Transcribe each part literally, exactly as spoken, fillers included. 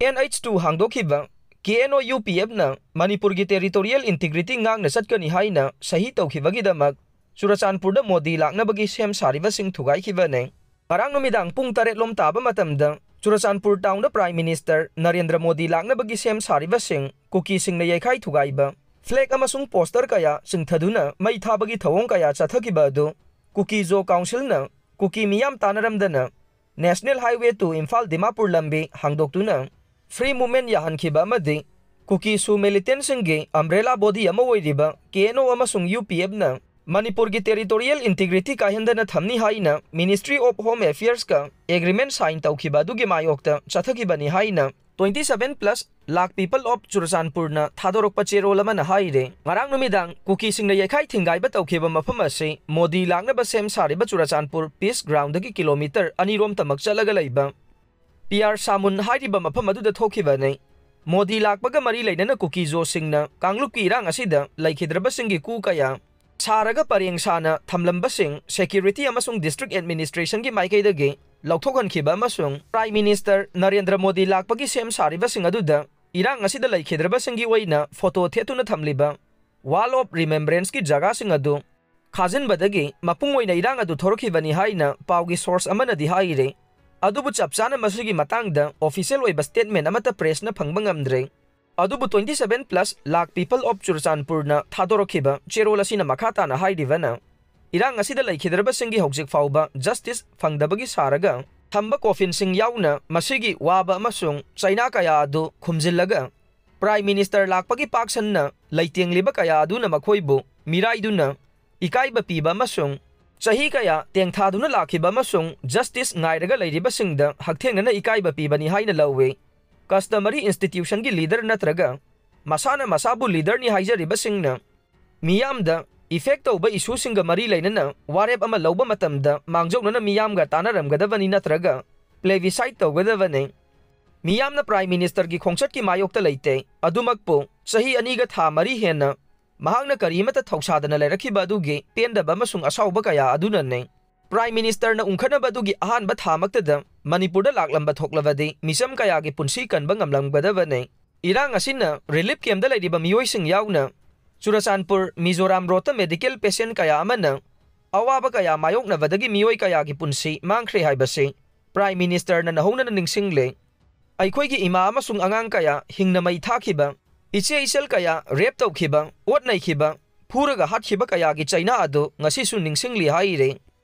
And H two ꯍꯥꯡꯗꯣꯛꯈꯤꯕ K N O U P ꯑꯦꯐꯅ ꯃꯅꯤꯄꯨꯔꯒꯤ territorial integrity ꯉꯥꯛꯅ ꯆꯠꯀꯅꯤ ꯍꯥꯏꯅ ꯁꯍꯤ ꯇꯧꯈꯤꯕꯒꯤꯗꯃꯛ ꯆꯨꯔꯆꯥꯟꯄꯨꯔꯗ ꯃꯣꯗꯤ ꯂꯥꯛꯅꯕꯒꯤ ꯁꯦꯝ ꯁꯥꯔꯤꯕꯁꯤꯡ ꯊꯨꯒꯥꯏꯈꯤꯕꯅꯤ꯫ ꯉꯔꯥꯡ ꯅꯨꯃꯤꯗꯥꯡ ꯄꯨꯡ ꯇꯔꯦꯠ ꯂꯣꯝ ꯇꯥꯕ ꯃꯇꯝꯗ ꯆꯨꯔꯆꯥꯟꯄꯨꯔ ꯇꯥꯎꯟꯗ Prime Minister ꯅꯔꯦꯟꯗ꯭ꯔ ꯃꯣꯗꯤ ꯂꯥꯛꯅꯕꯒꯤ ꯁꯦꯝ ꯁꯥꯔꯤꯕꯁꯤꯡ ꯀꯨꯀꯤꯁꯤꯡꯅ ꯌꯩꯈꯥꯏ ꯊꯨꯒꯥꯏꯕ, flag ꯑꯃꯁꯨꯡ poster ꯀꯌꯥ ꯆꯤꯡꯊꯗꯨꯅ ꯃꯩ ꯊꯥꯕꯒꯤ ꯊꯧꯑꯣꯡ ꯀꯌꯥ ꯆꯠꯊꯈꯤꯕ ꯑꯗꯨ ꯀꯨꯀꯤ ꯖꯣ ꯀꯥꯎꯟꯁꯤꯜꯅ ꯀꯨꯀꯤ ꯃꯤꯌꯥꯝ ꯇꯥꯟꯅꯔꯝꯗꯅ National Highway to Imphal Dimapur ꯂꯝꯕꯤ ꯍꯥꯡꯗꯣꯛꯇꯨꯅ free movement ꯌꯥꯍꯟꯈꯤꯕ ꯑꯃꯗꯤ ꯀꯨꯀꯤ ꯁꯨ militantꯁꯤꯡꯒꯤ umbrella body ꯑꯃ ꯑꯣꯏꯔꯤꯕ ꯀꯦ ꯑꯦꯟ ꯑꯣ ꯑꯃꯁꯨꯡ ꯌꯨ ꯄꯤ ꯑꯦꯐꯅ ꯃꯅꯤꯄꯨꯔꯒꯤ territorial integrity ꯀꯥꯏꯍꯟꯗꯅ ꯊꯝꯅꯤ ꯍꯥꯏꯅ Ministry of Home Affairsꯀ agreement sign ꯇꯧꯈꯤꯕ ꯑꯗꯨꯒꯤ ꯃꯥꯌꯣꯛꯇ ꯆꯠꯊꯈꯤꯕꯅꯤ ꯍꯥꯏꯅ twenty seven plus lakh people of ꯆꯨꯔꯆꯥꯟꯄꯨꯔꯅ ꯊꯥꯗꯣꯔꯛꯄ ꯆꯦꯔꯣꯜ ꯑꯃꯅ ꯍꯥꯏꯔꯦ꯫ ꯉꯔꯥꯡ ꯅꯨꯃꯤꯗꯥꯡ ꯀꯨꯀꯤꯁꯤꯡꯅ ꯌꯩꯈꯥꯏ ꯊꯤꯡꯒꯥꯏꯕ ꯇꯧꯈꯤꯕ ꯃꯐꯝ ꯑꯁꯤ ꯃꯣꯗꯤ ꯂꯥꯛꯅꯕ ꯁꯦꯝ ꯁꯥꯔꯤꯕ ꯆꯨꯔꯆꯥꯟꯄꯨꯔ Peace Groundꯗꯒꯤ kilometre ꯑꯅꯤ ꯔꯣꯝꯇꯃꯛ ꯆꯠꯂꯒ ꯂꯩꯕ ꯄꯤ ꯑꯥꯔ ꯁꯥꯃꯨꯟ ꯍꯥꯏꯔꯤꯕ ꯃꯐꯝ ꯑꯗꯨꯗ ꯊꯣꯛꯈꯤꯕꯅꯤ꯫ ꯃꯣꯗꯤ ꯂꯥꯛꯄꯒ ꯃꯔꯤ ꯂꯩꯅꯅ ꯀꯨꯀꯤ ꯖꯣꯁꯤꯡꯅ ꯀꯥꯡꯂꯨꯞꯀꯤ ꯏꯔꯥꯡ ꯑꯁꯤꯗ ꯂꯩꯈꯤꯗ꯭ꯔꯕꯁꯤꯡꯒꯤ ꯀꯨ ꯀꯌꯥ ꯁꯥꯔꯒ ꯄꯔꯦꯡ ꯁꯥꯅ ꯊꯝꯂꯝꯕꯁꯤꯡ security ꯑꯃꯁꯨꯡ district administrationꯒꯤ ꯃꯥꯏꯀꯩꯗꯒꯤ ꯂꯧꯊꯣꯛꯍꯟꯈꯤꯕ ꯑꯃꯁꯨꯡ Prime Minister ꯅꯔꯦꯟꯗ꯭ꯔ ꯃꯣꯗꯤ ꯂꯥꯛꯄꯒꯤ ꯁꯦꯝ ꯁꯥꯔꯤꯕꯁꯤꯡ ꯑꯗꯨꯗ ꯏꯔꯥꯡ ꯑꯁꯤꯗ ꯂꯩꯈꯤꯗ꯭ꯔꯕꯁꯤꯡꯒꯤ ꯑꯣꯏꯅ photo ꯊꯦꯠꯇꯨꯅ ꯊꯝꯂꯤꯕ Wall of Remembranceꯀꯤ ꯖꯒꯥꯁꯤꯡ ꯑꯗꯨ ꯈꯥꯖꯤꯟꯕꯗꯒꯤ ꯃꯄꯨꯡ ꯑꯣꯏꯅ ꯏꯔꯥꯡ ꯑꯗꯨ ꯊꯣꯔꯛꯈꯤꯕꯅꯤ ꯍꯥꯏꯅ ꯄꯥꯎꯒꯤ source ꯑꯃꯅꯗꯤ ꯍꯥꯏꯔꯤ꯫ ꯑꯗꯨꯕꯨ ꯆꯞ ꯆꯥꯅ ꯃꯁꯤꯒꯤ ꯃꯇꯥꯡꯗ official ꯑꯣꯏꯕ statement ꯑꯃꯠꯇ pressꯅ ꯐꯪꯕ ꯉꯝꯗ꯭ꯔꯦ꯫ ꯑꯗꯨꯕꯨ twenty seven plus lakh people of ꯆꯨꯔꯆꯥꯟꯄꯨꯔꯅ ꯊꯥꯗꯣꯔꯛꯈꯤꯕ ꯆꯦꯔꯣꯜ ꯑꯁꯤꯅ ꯃꯈꯥ ꯇꯥꯅ ꯍꯥꯏꯔꯤꯕꯅ, ꯏꯔꯥꯡ ꯑꯁꯤꯗ ꯂꯩꯈꯤꯗ꯭ꯔꯕꯁꯤꯡꯒꯤ ꯍꯧꯖꯤꯛ ꯐꯥꯎꯕ justice ꯐꯪꯗꯕꯒꯤ ꯁꯥꯔꯒ ꯊꯝꯕ coffinꯁꯤꯡ ꯌꯥꯎꯅ ꯃꯁꯤꯒꯤ ꯋꯥꯕ ꯑꯃꯁꯨꯡ ꯆꯩꯅꯥ ꯀꯌꯥ ꯑꯗꯨ ꯈꯨꯝꯖꯤꯜꯂꯒ Prime Minister ꯂꯥꯛꯄꯒꯤ ꯄꯥꯛ ꯁꯟꯅ ꯂꯩꯇꯦꯡꯂꯤꯕ ꯀꯌꯥ ꯑꯗꯨꯅ ꯃꯈꯣꯏꯕꯨ ꯃꯤꯔꯥꯏꯗꯨꯅ ꯏꯀꯥꯏꯕ ꯄꯤꯕ ꯑꯃꯁꯨꯡ ꯆꯍꯤ ꯀꯌꯥ ꯇꯦꯡꯊꯥꯗꯨꯅ ꯂꯥꯛꯈꯤꯕ ꯑꯃꯁꯨꯡ justice ꯉꯥꯏꯔꯒ ꯂꯩꯔꯤꯕꯁꯤꯡꯗ ꯍꯛꯊꯦꯡꯅꯅ ꯏꯀꯥꯏꯕ ꯄꯤꯕꯅꯤ ꯍꯥꯏꯅ ꯂꯧꯏ꯫ Customary institutionꯒꯤ leader ꯅꯠꯇ꯭ꯔꯒ ꯃꯁꯥꯅ ꯃꯁꯥꯕꯨ leaderꯅꯤ ꯍꯥꯏꯖꯔꯤꯕꯁꯤꯡꯅ ꯃꯤꯌꯥꯝꯗ effect ꯇꯧꯕ issueꯁꯤꯡꯒ ꯃꯔꯤ ꯂꯩꯅꯅ ꯋꯥꯔꯦꯞ ꯑꯃ ꯂꯧꯕ ꯃꯇꯝꯗ ꯃꯥꯡꯖꯧꯅꯅ ꯃꯤꯌꯥꯝꯒ ꯇꯥꯟꯅꯔꯝꯒꯗꯕꯅꯤ ꯅꯠꯇ꯭ꯔꯒ plebiscite ꯇꯧꯒꯗꯕꯅꯤ꯫ ꯃꯤꯌꯥꯝꯅ Prime Ministerꯒꯤ ꯈꯣꯡꯆꯠꯀꯤ ꯃꯥꯌꯣꯛꯇ ꯂꯩꯇꯦ꯫ ꯑꯗꯨꯃꯛꯄꯨ ꯆꯍꯤ ꯑꯅꯤꯒ ꯊꯥ ꯃꯔꯤ ꯍꯦꯟꯅ ꯃꯍꯥꯛꯅ ꯀꯔꯤꯃꯠꯇ ꯊꯧꯁꯥꯗꯅ ꯂꯩꯔꯛꯈꯤꯕ ꯑꯗꯨꯒꯤ ꯄꯦꯟꯗꯕ ꯑꯃꯁꯨꯡ ꯑꯁꯥꯎꯕ ꯀꯌꯥ ꯑꯗꯨꯅꯅꯤ꯫ Prime Ministerꯅ ꯎꯪꯈꯠꯅꯕ ꯑꯗꯨꯒꯤ ꯑꯍꯥꯟꯕ ꯊꯥꯃꯛꯇꯗ ꯃꯅꯤꯄꯨꯔꯗ ꯂꯥꯛꯂꯝꯕ ꯊꯣꯛꯂꯕꯗꯤ ꯃꯤꯆꯝ ꯀꯌꯥꯒꯤ ꯄꯨꯟꯁꯤ ꯀꯟꯕ ꯉꯝꯂꯝꯒꯗꯕꯅꯤ꯫ ꯏꯔꯥꯡ ꯑꯁꯤꯅ relief camp ꯗ ꯂꯩꯔꯤꯕ ꯃꯤꯑꯣꯏꯁꯤꯡ ꯌꯥꯎꯅ ꯆꯨꯔꯆꯥꯟꯄꯨꯔ, ꯃꯤꯖꯣꯔꯥꯝ road ꯇ medical patient ꯀꯌꯥ ꯑꯃꯅ ꯑꯋꯥꯕ ꯀꯌꯥ ꯃꯥꯌꯣꯛꯅꯕꯗꯒꯤ ꯃꯤꯑꯣꯏ ꯀꯌꯥꯒꯤ ꯄꯨꯟꯁꯤ ꯃꯥꯡꯈ꯭ꯔꯦ ꯍꯥꯏꯕꯁꯤ Prime Minister ꯅ ꯅꯧꯍꯧꯅꯅ ꯅꯤꯡꯁꯤꯡꯂꯦ꯫ ꯑꯩꯈꯣꯏꯒꯤ ꯏꯃꯥ ꯑꯃꯁꯨꯡ ꯑꯉꯥꯡ ꯀꯌꯥ ꯍꯤꯡꯅ ꯃꯩ ꯊꯥꯈꯤꯕ, ꯏꯆꯦ ꯏꯆꯜ ꯀꯌꯥ rape ꯇꯧꯈꯤꯕ, ꯑꯣꯠ ꯅꯩꯈꯤꯕ, ꯐꯨꯔꯒ ꯍꯥꯠꯈꯤꯕ ꯀꯌꯥꯒꯤ ꯆꯩꯅꯥ ꯑꯗꯨ ꯉꯁꯤꯁꯨ ꯅꯤꯡꯁꯤꯡꯂꯤ ꯍꯥꯏꯔꯤ꯫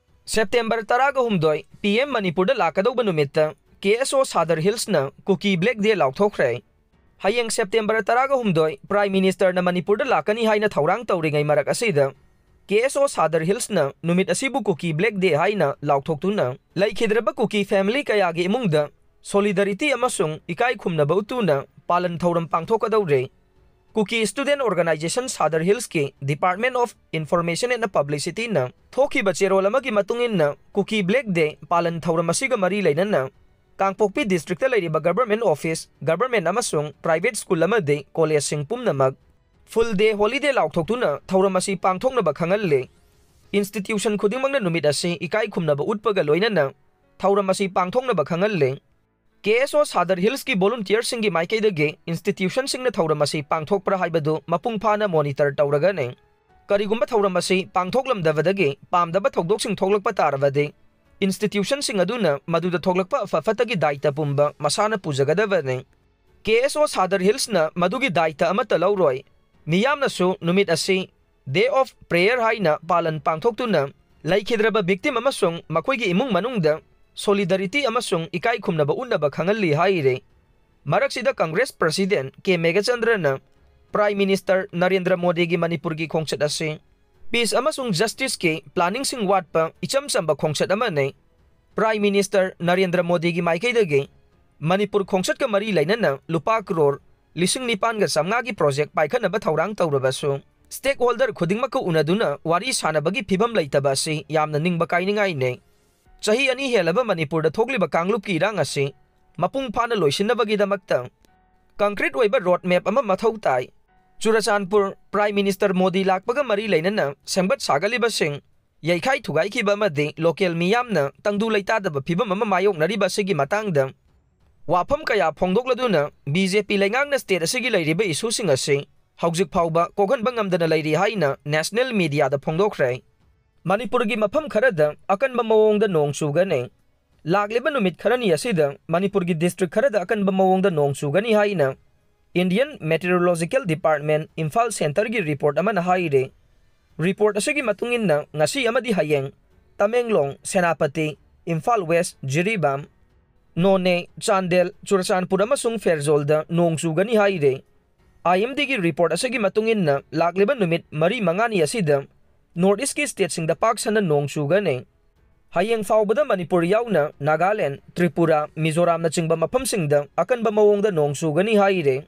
September ꯇꯔꯥꯒ ꯍꯨꯝꯗꯣꯏ P M ꯃꯅꯤꯄꯨꯔꯗ ꯂꯥꯛꯀꯗꯧꯕ ꯅꯨꯃꯤꯠꯇ K S O Sadar Hills ꯅ Kuki Black Day ꯂꯥꯎꯊꯣꯛꯈ꯭ꯔꯦ꯫ ꯍꯌꯦꯡ September ꯇꯔꯥꯒ ꯍꯨꯝꯗꯣꯏ Prime Minister ꯅ ꯃꯅꯤꯄꯨꯔꯗ ꯂꯥꯛꯀꯅꯤ ꯍꯥꯏꯅ ꯊꯧꯔꯥꯡ ꯇꯧꯔꯤꯉꯩ ꯃꯔꯛ ꯑꯁꯤꯗ K S O Sadar Hills ꯅ ꯅꯨꯃꯤꯠ ꯑꯁꯤꯕꯨ Kuki Black Day ꯍꯥꯏꯅ ꯂꯥꯎꯊꯣꯛꯇꯨꯅ ꯂꯩꯈꯤꯗ꯭ꯔꯕ ꯀꯨꯀꯤ family ꯀꯌꯥꯒꯤ ꯏꯃꯨꯡꯗ solidarity ꯑꯃꯁꯨꯡ ꯏꯀꯥꯏ ꯈꯨꯝꯅꯕ ꯎꯠꯇꯨꯅ ꯄꯥꯂꯟ ꯊꯧꯔꯝ ꯄꯥꯡꯊꯣꯛꯀꯗꯧꯔꯦ꯫ Kuki Student Organisation Sadar Hills ꯀꯤ Department of Information and Publicity ꯅ ꯊꯣꯛꯈꯤꯕ ꯆꯦꯔꯣꯜ ꯑꯃꯒꯤ ꯃꯇꯨꯡ ꯏꯟꯅ, Kuki Black Day ꯄꯥꯂꯟ ꯊꯧꯔꯝ ꯑꯁꯤꯒ ꯃꯔꯤ ꯂꯩꯅꯅ ꯀꯥꯡꯄꯣꯛꯄꯤ district ꯇ ꯂꯩꯔꯤꯕ government office, government ꯑꯃꯁꯨꯡ private school ꯑꯃꯗꯤ college ꯁꯤꯡ ꯄꯨꯝꯅꯃꯛ full day holiday ꯂꯥꯎꯊꯣꯛꯇꯨꯅ ꯊꯧꯔꯝ ꯑꯁꯤ ꯄꯥꯡꯊꯣꯛꯅꯕ ꯈꯪꯍꯜꯂꯦ꯫ Institution ꯈꯨꯗꯤꯡꯃꯛꯅ ꯅꯨꯃꯤꯠ ꯑꯁꯤ ꯏꯀꯥꯏ ꯈꯨꯝꯅꯕ ꯎꯠꯄꯒ ꯂꯣꯏꯅꯅ ꯊꯧꯔꯝ ꯑꯁꯤ ꯄꯥꯡꯊꯣꯛꯅꯕ ꯈꯪꯍꯜꯂꯦ꯫ K S O Sadar Hills ꯀꯤ volunteer ꯁꯤꯡꯒꯤ ꯃꯥꯏꯀꯩꯗꯒꯤ institution ꯁꯤꯡꯅ ꯊꯧꯔꯝ ꯑꯁꯤ ꯄꯥꯡꯊꯣꯛꯄ꯭ꯔꯥ ꯍꯥꯏꯕꯗꯨ ꯃꯄꯨꯡ ꯐꯥꯅ monitor ꯇꯧꯔꯒꯅꯤ꯫ ꯀꯔꯤꯒꯨꯝꯕ ꯊꯧꯔꯝ ꯑꯁꯤ ꯄꯥꯡꯊꯣꯛꯂꯝꯗꯕꯗꯒꯤ ꯄꯥꯝꯗꯕ ꯊꯧꯗꯣꯛꯁꯤꯡ ꯊꯣꯛꯂꯛꯄ ꯇꯥꯔꯕꯗꯤ, institution ꯁꯤꯡ ꯑꯗꯨꯅ ꯃꯗꯨꯗ ꯊꯣꯛꯂꯛꯄ ꯑꯐ ꯐꯠꯇꯒꯤ ꯗꯥꯏꯇ ꯄꯨꯝꯕ ꯃꯁꯥꯅ ꯄꯨꯖꯒꯗꯕꯅꯤ꯫ K S O Sadar Hills ꯅ ꯃꯗꯨꯒꯤ ꯗꯥꯏꯇ ꯑꯃꯠꯇ ꯂꯧꯔꯣꯏ꯫ ꯃꯤꯌꯥꯝꯅꯁꯨ ꯅꯨꯃꯤꯠ ꯑꯁꯤ Day of Prayer ꯍꯥꯏꯅ ꯄꯥꯂꯟ ꯄꯥꯡꯊꯣꯛꯇꯨꯅ ꯂꯩꯈꯤꯗ꯭ꯔꯕ victim ꯑꯃꯁꯨꯡ ꯃꯈꯣꯏꯒꯤ ꯏꯃꯨꯡ ꯃꯅꯨꯡꯗ solidarity ꯑꯃꯁꯨꯡ ꯏꯀꯥꯏ ꯈꯨꯝꯅꯕ ꯎꯠꯅꯕ ꯈꯪꯍꯜꯂꯤ ꯍꯥꯏꯔꯤ꯫ ꯃꯔꯛꯁꯤꯗ Congress President K ꯃꯦꯘꯆꯟꯗ꯭ꯔꯅ Prime Minister Narendra ꯃꯣꯗꯤꯒꯤ ꯃꯅꯤꯄꯨꯔꯒꯤ ꯈꯣꯡꯆꯠ ꯑꯁꯤ peace ꯑꯃꯁꯨꯡ justice ꯀꯤ planning ꯁꯤꯡ ꯋꯥꯠꯄ ꯏꯆꯝ ꯆꯝꯕ ꯈꯣꯡꯆꯠ ꯑꯃꯅꯤ꯫ Prime Minister ꯅꯔꯦꯟꯗ꯭ꯔ ꯃꯣꯗꯤꯒꯤ ꯃꯥꯏꯀꯩꯗꯒꯤ ꯃꯅꯤꯄꯨꯔ ꯈꯣꯡꯆꯠꯀ ꯃꯔꯤ ꯂꯩꯅꯅ ꯂꯨꯄꯥ ꯀ꯭ꯔꯣꯔ ꯂꯤꯁꯤꯡ ꯅꯤꯄꯥꯟꯒ ꯆꯥꯝꯃꯉꯥꯒꯤ project ꯄꯥꯏꯈꯠꯅꯕ ꯊꯧꯔꯥꯡ ꯇꯧꯔꯕꯁꯨ, stakeholder ꯈꯨꯗꯤꯡꯃꯛꯀ ꯎꯅꯗꯨꯅ ꯋꯥꯔꯤ ꯁꯥꯅꯕꯒꯤ ꯐꯤꯚꯝ ꯂꯩꯇꯕ ꯑꯁꯤ ꯌꯥꯝꯅ ꯅꯤꯡꯕ ꯀꯥꯏꯅꯤꯡꯉꯥꯏꯅꯤ꯫ ꯆꯍꯤ ꯑꯅꯤ ꯍꯦꯜꯂꯕ ꯃꯅꯤꯄꯨꯔꯗ ꯊꯣꯛꯂꯤꯕ ꯀꯥꯡꯂꯨꯞꯀꯤ ꯏꯔꯥꯡ ꯑꯁꯤ ꯃꯄꯨꯡ ꯐꯥꯅ ꯂꯣꯏꯁꯤꯟꯅꯕꯒꯤꯗꯃꯛꯇ concrete ꯑꯣꯏꯕ road map ꯑꯃ ꯃꯊꯧ ꯇꯥꯏ꯫ ꯆꯨꯔꯆꯥꯟꯄꯨꯔ, Prime Minister ꯃꯣꯗꯤ ꯂꯥꯛꯄꯒ ꯃꯔꯤ ꯂꯩꯅꯅ ꯁꯦꯝꯒꯠ ꯁꯥꯒꯠꯂꯤꯕꯁꯤꯡ ꯌꯩꯈꯥꯏ ꯊꯨꯒꯥꯏꯈꯤꯕ ꯑꯃꯗꯤ ꯂꯣꯀꯦꯜ ꯃꯤꯌꯥꯝꯅ ꯇꯪꯗꯨ ꯂꯩꯇꯥꯗꯕ ꯐꯤꯕꯝ ꯑꯃ ꯃꯥꯌꯣꯛꯅꯔꯤꯕ ꯑꯁꯤꯒꯤ ꯃꯇꯥꯡꯗ ꯋꯥꯐꯝ ꯀꯌꯥ ꯐꯣꯡꯗꯣꯛꯂꯗꯨꯅ ꯕꯤ ꯖꯦ ꯄꯤ ꯂꯩꯉꯥꯛꯅ ꯁ꯭ꯇꯦꯠ ꯑꯁꯤꯒꯤ ꯂꯩꯔꯤꯕ ꯏꯁꯨꯁꯤꯡ ꯑꯁꯤ ꯍꯧꯖꯤꯛ ꯐꯥꯎꯕ ꯀꯣꯛꯍꯟꯕ ꯉꯝꯗꯅ ꯂꯩꯔꯤ ꯍꯥꯏꯅ ꯅꯦꯁꯅꯦꯜ ꯃꯤꯗꯤꯌꯥꯗ ꯐꯣꯡꯗꯣꯛꯈ꯭ꯔꯦ꯫ ꯃꯅꯤꯄꯨꯔꯒꯤ ꯃꯐꯝ ꯈꯔꯗ ꯑꯀꯟꯕ ꯃꯑꯣꯡꯗ ꯅꯣꯡ ꯆꯨꯒꯅꯤ꯫ ꯂꯥꯛꯂꯤꯕ ꯅꯨꯃꯤꯠ ꯈꯔꯅꯤ ꯑꯁꯤꯗ ꯃꯅꯤꯄꯨꯔꯒꯤ ꯗꯤꯁꯇ꯭ꯔꯤꯛ ꯈꯔꯗ ꯑꯀꯟꯕ ꯃꯑꯣꯡꯗ ꯅꯣꯡ ꯆꯨꯒꯅꯤ ꯍꯥꯏꯅ Indian Meteorological Department ꯏꯝꯐꯥꯜ ꯁꯦꯟꯇꯔꯒꯤ ꯔꯤꯄꯣꯔꯠ ꯑꯃꯅ ꯍꯥꯏꯔꯤ꯫ ꯔꯤꯄꯣꯔꯠ ꯑꯁꯤꯒꯤ ꯃꯇꯨꯡ ꯏꯟꯅ ꯉꯁꯤ ꯑꯃꯗꯤ ꯍꯌꯦꯡ ꯇꯃꯦꯡꯂꯣꯡ, ꯁꯦꯅꯥꯄꯇꯤ, ꯏꯝꯐꯥꯜ ꯋꯦꯁ, ꯖꯤꯔꯤꯕꯥꯝ, ꯅꯣꯅꯦ, ꯆꯥꯟꯗꯦꯜ, ꯆꯨꯔꯆꯥꯟꯄꯨꯔ ꯑꯃꯁꯨꯡ ꯐꯦꯔꯖꯣꯜꯗ ꯅꯣꯡ ꯆꯨꯒꯅꯤ ꯍꯥꯏꯔꯤ꯫ ꯑꯥꯏ ꯑꯦꯝ ꯗꯤꯒꯤ ꯔꯤꯄꯣꯔꯠ ꯑꯁꯤꯒꯤ ꯃꯇꯨꯡ ꯏꯟꯅ ꯂꯥꯛꯂꯤꯕ ꯅꯨꯃꯤꯠ ꯃꯔꯤ ꯃꯉꯥꯅꯤ ꯑꯁꯤꯗ ꯅꯣꯔꯠ ꯏꯁꯀꯤ ꯁ꯭ꯇꯦꯠꯁꯤꯡꯗ ꯄꯥꯛ ꯁꯟꯅ ꯅꯣꯡ ꯆꯨꯒꯅꯤ꯫ ꯍꯌꯦꯡ ꯐꯥꯎꯕꯗ ꯃꯅꯤꯄꯨꯔ ꯌꯥꯎꯅ ꯅꯥꯒꯥꯂꯦꯟ, ꯇ꯭ꯔꯤꯄꯨꯔꯥ, ꯃꯤꯖꯣꯔꯥꯝꯅꯆꯤꯡꯕ ꯃꯐꯝꯁꯤꯡꯗ ꯑꯀꯟꯕ ꯃꯑꯣꯡꯗ ꯅꯣꯡ ꯆꯨꯒꯅꯤ ꯍꯥꯏꯔꯤ꯫